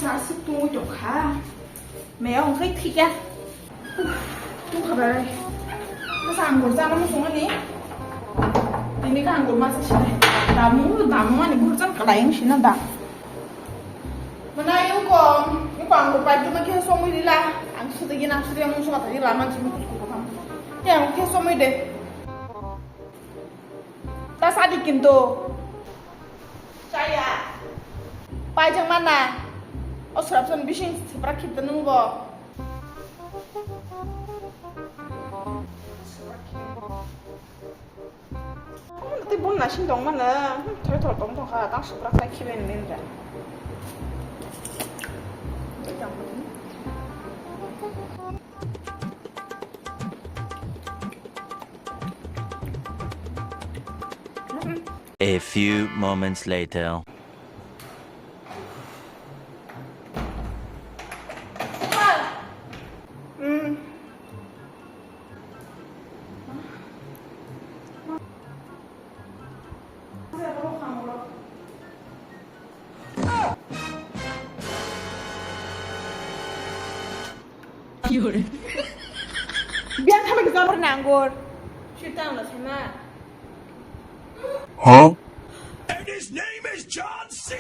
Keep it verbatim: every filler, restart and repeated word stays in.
Aswk tungwi tongkha. Maya wngkhai thikya. Tungkha bai. Masa anggur chana muchungmani. Tini khe anggur masa sinai. Damu, damu ani buhur chang kalai wng sina da. Mana yukong, yukong anggur pai duma khe somwi rila. Ang sudagi na sudagi mung suma tadi laman sima kusku kha. Ya, ang khe somwi de. Ta sadi kintu. Chaya. Paijak mana. O srapsan bising sipra khita nungbo. Tei bon nasing tong mana. Thoi thol tong tong kha. Tang sipra khai khiben nin ra. A few moments later. Biang khamai kisa nangor. Sitang na sama. Huh? And his name is John C.